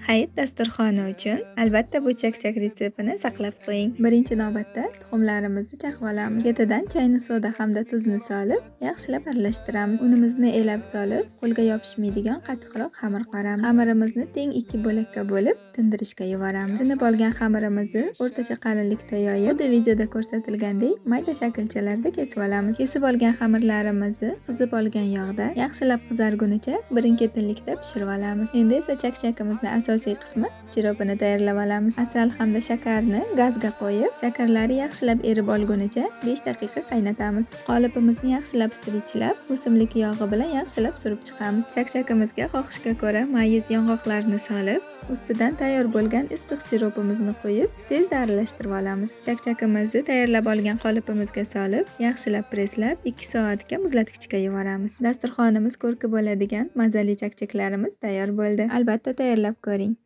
Hayit dasturxoni uchun albatta bu chakchak retseptini saqlab qo'ying. Birinchi navbatda tuxumlarimizni chaqib olamiz. Ketidan chayni soda hamda tuzni solib, yaxshilab aralashtiramiz. Unimizni elab solib, qo'lga yopishmaydigan qattiqroq xamir qoramiz. Xamirimizni teng 2 bo'lakka bo'lib, tindirishga yuboramiz. Tinib olgan xamirimizni o'rtacha qalinlikda yoyib, xuddi videoda ko'rsatilgandek mayda shaklchalarda kesib olamiz. Kesib olgan xamirlarimizni qizib olgan yog'da yaxshilab qizargunicha birin-ketinlikda pishirib olamiz. Endi esa chakchakimizni asosiy qismi siropini tayyorlab olamiz. Asal hamda shakarni gazga qo'yib, shakarlari yaxshilab erib olgunicha 5 daqiqa qaynatamiz. Qolipimizni yaxshilab strichlab, o'simlik yog'i bilan yaxshilab surib chiqamiz. Chakchakimizga xohishga ko'ra mayiz yong'oqlarni solib, ustidan tayyor bo'lgan issiq siropimizni quyib, tezda aralashtirib olamiz. Chakchakimizni tayyorlab olgan qolipimizga solib, yaxshilab presslab 2 soatga muzlatgichga yuboramiz. Dasturxonimiz ko'rki bo'ladigan mazali chakchaklarimiz tayyor bo'ldi. Albatta tayyorlab ko'ring.